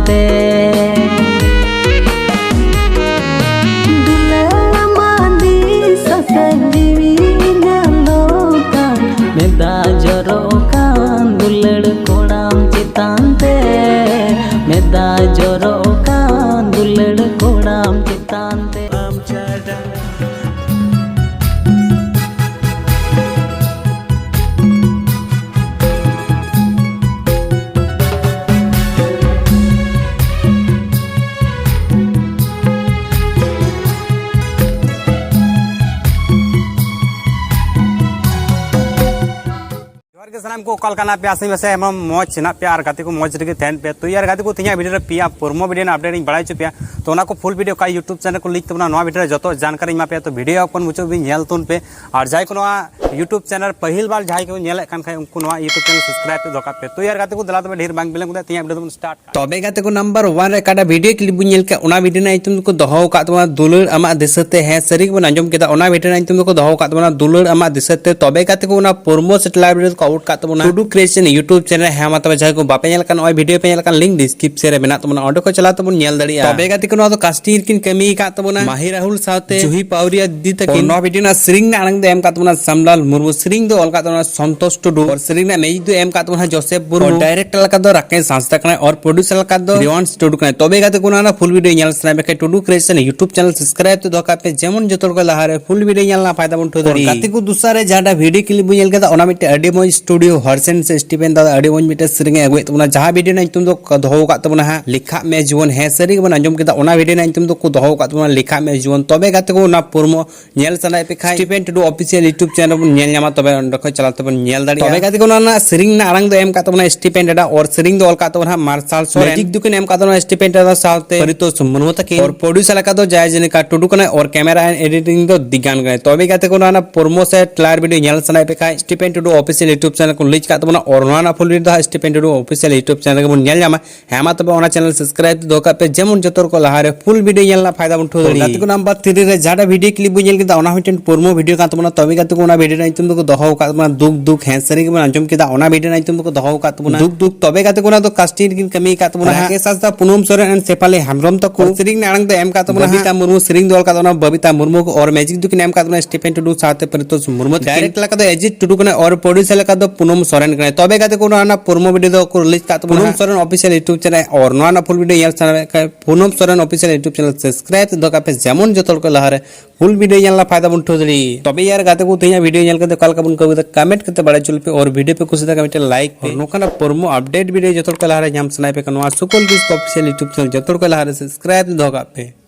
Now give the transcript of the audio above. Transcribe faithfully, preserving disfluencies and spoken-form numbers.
ᱛᱮ᱾ ᱫᱩᱞᱟᱹᱲ ᱟᱢᱟᱜ ᱫᱤᱥᱟᱹ ᱛᱮ ᱡᱤᱣᱤ ᱧᱟᱞᱚᱜ ᱠᱟᱱ, ᱢᱮᱫ ᱫᱟᱜ ᱡᱚᱨᱚᱜ ᱠᱟᱱ ᱫᱩᱞᱟᱹᱲ ᱠᱚᱲᱟᱢ ᱪᱮᱛᱟᱱ ᱛᱮ, ᱢᱮᱫ ᱫᱟᱜ ᱡᱚᱨᱚᱜ ᱠᱟᱱ ᱫᱩᱞᱟᱹᱲ ᱠᱚᱲᱟᱢ ᱪᱮᱛᱟᱱ ᱛᱮ᱾ ᱟᱢ ᱪᱷᱟᱰᱟ᱾ ᱡᱚᱦᱟᱨ ᱜᱮ ᱥᱟᱱᱟᱢ ᱠᱚ, ᱚᱠᱟ ᱞᱮᱠᱟ ᱢᱮᱱᱟᱜ ᱯᱮᱭᱟ? ᱟᱥᱟᱧ ᱯᱟᱥᱮ ᱮᱢᱚᱱ ᱢᱚᱡᱽ ᱦᱮᱱᱟᱜ ᱯᱮᱭᱟ ᱟᱨ ᱜᱟᱛᱮ ᱠᱚ ᱢᱚᱡᱽ ᱨᱮᱜᱮ ᱛᱟᱦᱮᱱ ᱯᱮ᱾ ᱛᱚ ᱭᱟᱨ ᱜᱟᱛᱮ ᱠᱚ, ᱛᱮᱦᱮᱧᱟᱜ video ᱨᱮ ᱯᱮᱭᱟ promo video ᱨᱮᱱᱟᱜ update ᱤᱧ ᱵᱟᱲᱟᱭ ᱦᱚᱪᱚ ᱯᱮᱭᱟ᱾ ᱛᱚ ᱚᱱᱟ ᱠᱚ full video ᱚᱠᱟ YouTube channel ᱠᱚ link ᱛᱟᱵᱚᱱᱟ, ᱱᱚᱣᱟ video ᱨᱮ ᱡᱚᱛᱚ ᱡᱟᱱᱠᱟᱨᱤᱧ ᱮᱢᱟ ᱯᱮᱭᱟ᱾ ᱛᱚ video ᱮᱦᱚᱵ ᱠᱷᱚᱱ ᱢᱩᱪᱟᱹᱫ ᱵᱤᱱ ᱧᱮᱞ ᱛᱩᱱ ᱯᱮ᱾ ᱟᱨ ᱡᱟᱦᱟᱸᱭ ᱠᱚ ᱱᱚᱣᱟ YouTube channel ᱯᱟᱹᱦᱤᱞ ᱵᱟᱨ ᱡᱟᱦᱟᱸᱭ ᱠᱚ ᱧᱮᱞᱮᱫ ᱠᱟᱱ ᱠᱷᱟᱡ, ᱩᱱᱠᱩ ᱱᱚᱣᱟ YouTube channel subscribe ᱛᱮ ᱫᱚᱦᱚ ᱠᱟᱜ ᱯᱮ᱾ ᱛᱚ ᱭᱟᱨ ᱜᱟᱛᱮ ᱠᱚ, ᱫᱮᱞᱟ ᱛᱚᱵᱮ ᱰᱷᱮᱨ ᱵᱟᱝ ᱵᱤᱞᱚᱢ ᱠᱟᱛᱮ ᱛᱮᱦᱮᱧᱟᱜ video ᱫᱚᱵᱚᱱ start᱾ ᱛᱚᱵᱮ ᱜᱟᱛᱮ ᱠᱚ, number one ᱨᱮ ᱚᱠᱟᱴᱟᱜ video clip ᱵᱚᱱ ᱧᱮᱞ ᱠᱮᱫ, ᱚᱱᱟ video ᱨᱮᱱᱟᱜ ᱧᱩᱛᱩᱢ ᱫᱚᱠᱚ ᱫᱚᱦᱚ ᱟᱠᱟᱫ ᱛᱟᱵᱚᱱᱟ ᱫᱩᱞᱟᱹᱲ ᱟᱢᱟᱜ ᱫᱤᱥᱟᱹᱛᱮ᱾ ᱦᱮᱸ, ᱥᱟᱹᱨᱤ ᱜᱮᱵᱚᱱ ᱟᱸᱡᱚᱢ ᱠᱮᱫᱟ, ᱚᱱᱟ video ᱨᱮᱱᱟᱜ ᱧᱩᱛᱩᱢ ᱫᱚᱠᱚ ᱫᱚᱦᱚ ᱟᱠᱟᱫ ᱛᱟᱵᱚᱱᱟ ᱫᱩᱞᱟᱹᱲ ᱟᱢᱟᱜ ᱫᱤᱥᱟᱹᱛᱮ᱾ ᱛᱚᱵᱮ ᱜᱟᱛᱮ ᱠᱚ, ᱚᱱᱟ promo ᱥᱮ trailer video ᱫᱚᱠᱚ out ᱟᱠᱟᱫ ᱛᱟᱵᱚᱱᱟ Tudu Creation YouTube channel ᱨᱮ᱾ ᱦᱮᱸ ᱢᱟ ᱛᱚᱵᱮ, ᱡᱟᱦᱟᱸᱭ ᱠᱚ ᱵᱟᱯᱮ ᱧᱮᱞ ᱟᱠᱟᱫ, ᱱᱚᱜᱼᱚᱭ video ᱯᱮ ᱧᱮᱞ ᱠᱟᱱ, link description ᱨᱮ ᱢᱮᱱᱟᱜ ᱛᱟᱵᱚᱱᱟ, ᱚᱸᱰᱮ ᱠᱷᱚᱱ ᱪᱟᱞᱟᱣ ᱛᱮᱵᱚᱱ ᱧᱮᱞ ᱫᱟᱲᱮᱭᱟᱜᱼᱟ᱾ ᱛᱚᱵᱮ ᱜᱟᱛᱮ ᱠᱚ, ᱱᱚᱣᱟ ᱫᱚ casting ᱨᱮᱠᱤᱱ ᱠᱟᱹᱢᱤ ᱟᱠᱟᱫ ᱛᱟᱵᱚᱱᱟ ᱢᱟᱦᱤ ᱨᱟᱦᱩᱞ ᱥᱟᱶᱛᱮ ᱡᱩᱦᱤ ᱯᱟᱣᱨᱤᱭᱟ ᱫᱤᱫᱤ ᱛᱟᱹᱠᱤᱱ᱾ ᱱᱚᱣᱟ video ᱨᱮᱱᱟᱜ ᱥᱮᱨᱮᱧ ᱨᱮᱱᱟᱜ ᱟᱲᱟᱝ ᱫᱚ ᱮᱢ ᱟᱠᱟᱫ ᱛᱟᱵᱚᱱᱟ ᱥᱟᱢᱞᱟᱞ ᱢᱩᱨᱢᱩ, ᱥᱮᱨᱮᱧ ᱫᱚ ᱚᱞ ᱟᱠᱟᱫ ᱛᱟᱵᱚᱱᱟ ᱥᱚᱱᱛᱳᱥ ᱴᱩᱰᱩ, ᱟᱨ ᱥᱮᱨᱮᱧ ᱨᱮᱱᱟᱜ music ᱫᱚ ᱮᱢ ᱟᱠᱟᱫ ᱛᱟᱵᱚᱱᱟ ᱡᱳᱥᱮᱯ ᱢᱩᱨᱢᱩ, ᱟᱨ director ᱞᱮᱠᱟ ᱫᱚ ᱨᱟᱠᱮᱥ ᱦᱟᱸᱥᱫᱟ ᱠᱟᱱᱟᱭ, ᱟᱨ producer ᱞᱮᱠᱟ ᱫᱚ ᱨᱤᱣᱟᱱᱥ ᱴᱩᱰᱩ ᱠᱟᱱᱟᱭ᱾ ᱛᱚᱵᱮ ᱜᱟᱛᱮ ᱠᱚ, ᱚᱱᱟ ᱨᱮᱱᱟᱜ full video ᱧᱮᱞ ᱥᱟᱱᱟᱭᱮᱫ ᱯᱮ ᱠᱷᱟᱡ, Tudu Creation YouTube channel subscribe ᱛᱮ ᱫᱚᱦᱚ ᱠᱟᱜ ᱯᱮ, ᱡᱮᱢᱚᱱ ᱡᱚᱛᱚ ᱦᱚᱲ ᱠᱚ ᱞᱟᱦᱟᱨᱮ full video ᱧᱮᱞ ᱨᱮᱱᱟᱜ ᱯᱷᱟᱭᱫᱟ ᱵᱚᱱ ᱩᱴᱷᱟᱹᱣ ᱫᱟᱲᱮᱭᱟᱜ᱾ ᱜᱟᱛᱮ ᱠᱚ, ᱫᱚᱥᱟᱨ ᱨᱮ ᱡᱟᱦᱟᱸᱴᱟᱜ video clip ᱵᱚᱱ ᱧᱮᱞ ᱠᱮᱫᱟ, ᱚᱱᱟ ᱢᱤᱫᱴᱮᱡ ᱟᱹᱰᱤ ᱢᱚᱡᱽ studio ᱦᱚᱨᱥᱮᱱ ᱥᱮ ᱥᱴᱤᱯᱷᱮᱱ ᱫᱟᱫᱟ ᱟᱹᱰᱤ ᱢᱚᱡᱽ ᱢᱤᱫᱴᱮᱡ ᱥᱮᱨᱮᱧ ᱮ ᱟᱹᱜᱩᱭᱮᱫ ᱛᱟᱵᱚᱱᱟ, ᱡᱟᱦᱟᱸ video ᱨᱮᱱᱟᱜ ᱧᱩᱛᱩᱢ ᱫᱚ ᱫᱚᱦᱚ ᱟᱠᱟᱫ ᱛᱟᱵᱚᱱᱟ ᱦᱟᱸᱜ ᱞᱮᱠᱷᱟᱜ ᱢᱮ ᱡᱩᱣᱟᱹᱱ᱾ ᱦᱮᱸ, ᱥᱟᱹᱨᱤ ᱜᱮᱵᱚᱱ ᱟᱸᱡᱚᱢ ᱠᱮᱫᱟ, ᱚᱱᱟ video ᱨᱮᱱᱟᱜ ᱧᱩᱛᱩᱢ ᱫᱚᱠᱚ ᱫᱚᱦᱚ ᱟᱠᱟᱫ ᱛᱟᱵᱚᱱᱟ ᱞᱮᱠᱷᱟᱜ ᱢᱮ ᱡᱩᱣᱟᱹᱱ᱾ ᱛᱚᱵᱮ ᱜᱟᱛᱮ ᱠᱚ, ᱚᱱᱟ promo ᱧᱮᱞ ᱥᱟᱱᱟᱭᱮᱫ ᱯᱮ ᱠᱷᱟᱡ, Stephen Tudu Official YouTube channel ᱵᱚᱱ ᱧᱮᱞ ᱧᱟᱢᱟ, ᱛᱚᱵᱮ ᱚᱸᱰᱮ ᱠᱷᱚᱱ ᱪᱟᱞᱟᱣ ᱛᱮᱵᱚᱱ ᱧᱮᱞ ᱫᱟᱲᱮᱭᱟᱜᱼᱟ᱾ ᱛᱚᱵᱮ ᱜᱟᱛᱮ ᱠᱚ, ᱚᱱᱟ ᱨᱮᱱᱟᱜ ᱥᱮᱨᱮᱧ ᱨᱮᱱᱟᱜ ᱟᱲᱟᱝ ᱫᱚ ᱮᱢ ᱟᱠᱟᱫ ᱛᱟᱵᱚᱱᱟ ᱥᱴᱤᱯᱷᱮᱱ ᱴᱟᱰᱟ, ᱟᱨ ᱥᱮᱨᱮᱧ ᱫᱚ ᱚᱞ ᱟᱠᱟᱫ ᱛᱟᱵᱚᱱᱟ ᱦᱟᱸᱜ ᱢᱟᱨᱥᱟᱞ ᱥᱚᱨᱮᱱ᱾ Music ᱫᱚᱠᱤᱱ ᱮᱢ ᱟᱠᱟᱫ ᱛᱟᱵᱚᱱᱟ ᱥᱴᱤᱯᱷᱮᱱ ᱴᱟᱰᱟ ᱥᱟᱶᱛᱮ ᱯᱟᱨᱤᱛᱳᱥ ᱢᱩᱨᱢᱩ ᱛᱟᱹᱠᱤᱱ, ᱟᱨ producer ᱞᱮᱠᱟ ᱫᱚ ᱡᱟᱭ ᱡᱮᱱᱤᱠᱟ ᱴᱩᱰᱩ ᱠᱟᱱᱟᱭ, ᱟᱨ camera and editing ᱫᱚ ᱫᱤᱜᱟᱱ ᱠᱟᱱᱟᱭ᱾ ᱛᱚᱵᱮ ᱜᱟᱛᱮ ᱠᱚ, ᱚᱱᱟ ᱨᱮᱱᱟᱜ promo ᱥᱮ trailer video ᱧᱮᱞ ᱥᱟᱱᱟᱭᱮᱫ ᱯᱮ ᱠᱷᱟᱡ, Stephen Tudu Official YouTube channel ᱠᱚ link ᱟᱠᱟᱫ ᱛᱟᱵᱚᱱᱟ, ᱟᱨ ᱱᱚᱣᱟ ᱨᱮᱱᱟᱜ full video ᱫᱚ ᱦᱟᱸᱜ Stephen Tudu Official YouTube channel ᱨᱮᱜᱮ ᱵᱚᱱ ᱧᱮᱞ ᱧᱟᱢᱟ᱾ ᱦᱮᱸ ᱢᱟ ᱛᱚᱵᱮ, ᱚᱱᱟ channel subscribe ᱛᱮ ᱫᱚᱦᱚ ᱠᱟᱜ ᱯᱮ, ᱡᱮᱢᱚᱱ ᱡᱚᱛᱚ ᱦᱚᱲ ᱠᱚ ᱞᱟᱦᱟᱨᱮ full video ᱧᱮᱞ ᱨᱮᱱᱟᱜ ᱯᱷᱟᱭᱫᱟ ᱵᱚᱱ ᱩᱴᱷᱟᱹᱣ ᱫᱟᱲᱮᱭᱟᱜ᱾ ᱜᱟᱛᱮ ᱠᱚ, number three ᱨᱮ ᱡᱟᱦᱟᱸᱴᱟᱜ video clip ᱵᱚᱱ ᱧᱮᱞ ᱠᱮᱫᱟ, ᱚᱱᱟ ᱦᱚᱸ ᱢᱤᱫᱴᱮᱱ promo video ᱠᱟᱱ ᱛᱟᱵᱚᱱᱟ᱾ ᱛᱚᱵᱮ ᱜᱟᱛᱮ ᱠᱚ, ᱚᱱᱟ video ᱧᱩᱛᱩᱢ ᱫᱚᱠᱚ ᱫᱚᱦᱚ ᱟᱠᱟᱫ ᱛᱟᱵᱚᱱᱟ ᱫᱩᱠ ᱫᱩᱠ᱾ ᱦᱮᱸ, ᱥᱟᱹᱨᱤ ᱜᱮᱵᱚᱱ ᱟᱸᱡᱚᱢ ᱠᱮᱫᱟ, ᱚᱱᱟ ᱵᱷᱤᱰᱤᱭᱳ ᱨᱮᱱᱟᱜ ᱧᱩᱛᱩᱢ ᱫᱚᱠᱚ ᱫᱚᱦᱚ ᱟᱠᱟᱫ ᱛᱟᱵᱚᱱᱟ ᱫᱩᱠ ᱫᱩᱠ᱾ ᱛᱚᱵᱮ ᱜᱟᱛᱮ ᱠᱚ, ᱚᱱᱟ ᱫᱚ ᱠᱟᱥᱴᱤᱝ ᱨᱮᱠᱤᱱ ᱠᱟᱹᱢᱤ ᱟᱠᱟᱫ ᱛᱟᱵᱚᱱᱟ ᱦᱟᱸᱜ᱾ ᱨᱟᱠᱮᱥ ᱦᱟᱸᱥᱫᱟ, ᱯᱩᱱᱚᱢ ᱥᱚᱨᱮᱱ and ᱥᱮᱯᱷᱟᱞᱤ ᱦᱮᱢᱵᱨᱚᱢ ᱛᱟᱠᱚ᱾ ᱥᱮᱨᱮᱧ ᱨᱮᱱᱟᱜ ᱟᱲᱟᱝ ᱫᱚ ᱮᱢ ᱟᱠᱟᱫ ᱛᱟᱵᱚᱱᱟ ᱦᱟᱸᱜ ᱵᱚᱵᱤᱛᱟ ᱢᱩᱨᱢᱩ, ᱥᱮᱨᱮᱧ ᱫᱚ ᱚᱞ ᱟᱠᱟᱫ ᱚᱱᱟ ᱵᱚᱵᱤᱛᱟ ᱢᱩᱨᱢᱩ ᱠᱚ, ᱚᱨ ᱢᱮᱡᱤᱠ ᱫᱚᱠᱤᱱ ᱮᱢ ᱟᱠᱟᱫ ᱛᱟᱵᱚᱱᱟ ᱥᱴᱤᱯᱷᱮᱱ ᱴᱩᱰᱩ ᱥᱟᱶᱛᱮ ᱯᱟᱨᱤᱛᱳᱥ ᱢᱩᱨᱢᱩ ᱛᱟᱹᱠᱤᱱ᱾ ᱰᱟᱭᱨᱮᱠᱴ ᱞᱮᱠᱟ ᱫᱚ ᱮᱡᱤᱛ ᱴᱩᱰᱩ ᱠᱟᱱᱟᱭ, ᱚᱨ ᱯᱨᱚᱰᱭᱩᱥᱟᱨ ᱞᱮᱠᱟ ᱫᱚ ᱯᱩᱱᱚᱢ ᱥᱚᱨᱮᱱ ᱠᱟᱱᱟᱭ᱾ ᱛᱚᱵᱮ ᱜᱟᱛᱮ ᱠᱚ, ᱚᱱᱟ ᱯᱨᱳᱢᱳ ᱵᱷᱤᱰᱤᱭᱳ ᱫᱚ ᱠᱚ ᱨᱤᱞᱤᱡᱽ ᱟᱠᱟᱫ ᱛᱟᱵᱚᱱᱟ Punam Soren official YouTube channel. ᱚᱨ ᱱᱚᱣᱟ ᱨᱮᱱᱟᱜ ᱯᱷᱩᱞ ᱵᱷᱤᱰᱤᱭᱳ ᱧᱮᱞ ᱥᱟᱱᱟ Punam Soren official YouTube channel subscribe ᱫᱚᱦᱚ ᱠᱟᱜ ᱯᱮ, ᱡᱮᱢᱚᱱ ᱡᱚᱛᱚ ᱦᱚᱲ ᱠᱚ ᱞᱟᱦᱟᱨᱮ ᱯᱷᱩᱞ ᱵᱷᱤᱰᱤᱭᱳ ᱧᱮᱞ ᱨᱮᱱᱟᱜ ᱯᱷᱟᱭᱫᱟ ᱵᱚᱱ ᱴᱷᱟᱹᱣ ᱫᱟᱲᱮᱭᱟᱜ᱾ ᱛᱚᱵᱮ ᱭᱟᱨ ᱜᱟᱛᱮ ᱠᱚ, ᱛᱮᱦᱮᱧᱟᱜ ᱵᱷᱤᱰᱤᱭᱳ ᱧᱮᱞ ᱠᱟᱛᱮ ᱚᱠᱟ ᱞᱮᱠᱟ ᱵᱚᱱ ᱠᱟᱹᱣ ᱠᱮᱫᱟ, ᱠᱚᱢᱮᱱᱴ ᱠᱟᱛᱮ ᱵᱟᱲᱟᱭ ᱦᱚᱪᱚ ᱞᱮᱯᱮ᱾ ᱚᱨ ᱵᱷᱤᱰᱤᱭᱳ ᱯᱮ ᱠᱩᱥᱤᱭᱟᱫᱟ ᱠᱷᱟᱱ ᱢᱤᱫᱴᱮᱱ ᱞᱟᱭᱤᱠ ᱯᱮ᱾ ᱟᱨ ᱱᱚᱝᱠᱟᱱᱟᱜ ᱯᱨᱳᱢᱳ ᱟᱯᱰᱮᱴ ᱵᱷᱤᱰᱤᱭᱳ ᱡᱚᱛᱚ ᱦᱚᱲ ᱠᱚ ᱞᱟᱦᱟᱨᱮ ᱧᱟᱢ ᱥᱟᱱᱟᱭᱮᱫ ᱯᱮ ᱠᱷᱟᱱ ᱱᱚᱣᱟ ᱥᱩᱠᱚᱞ ᱵᱤᱥ ᱚᱯᱷᱤᱥᱤᱭᱟᱞ YouTube ᱪᱮᱱᱮᱞ ᱡᱚᱛᱚ ᱦᱚᱲ ᱠᱚ ᱞᱟᱦᱟᱨᱮ ᱥᱟᱵᱥᱠᱨᱟᱭᱤᱵ ᱫᱚᱦᱚ ᱠᱟᱜ ᱯᱮ᱾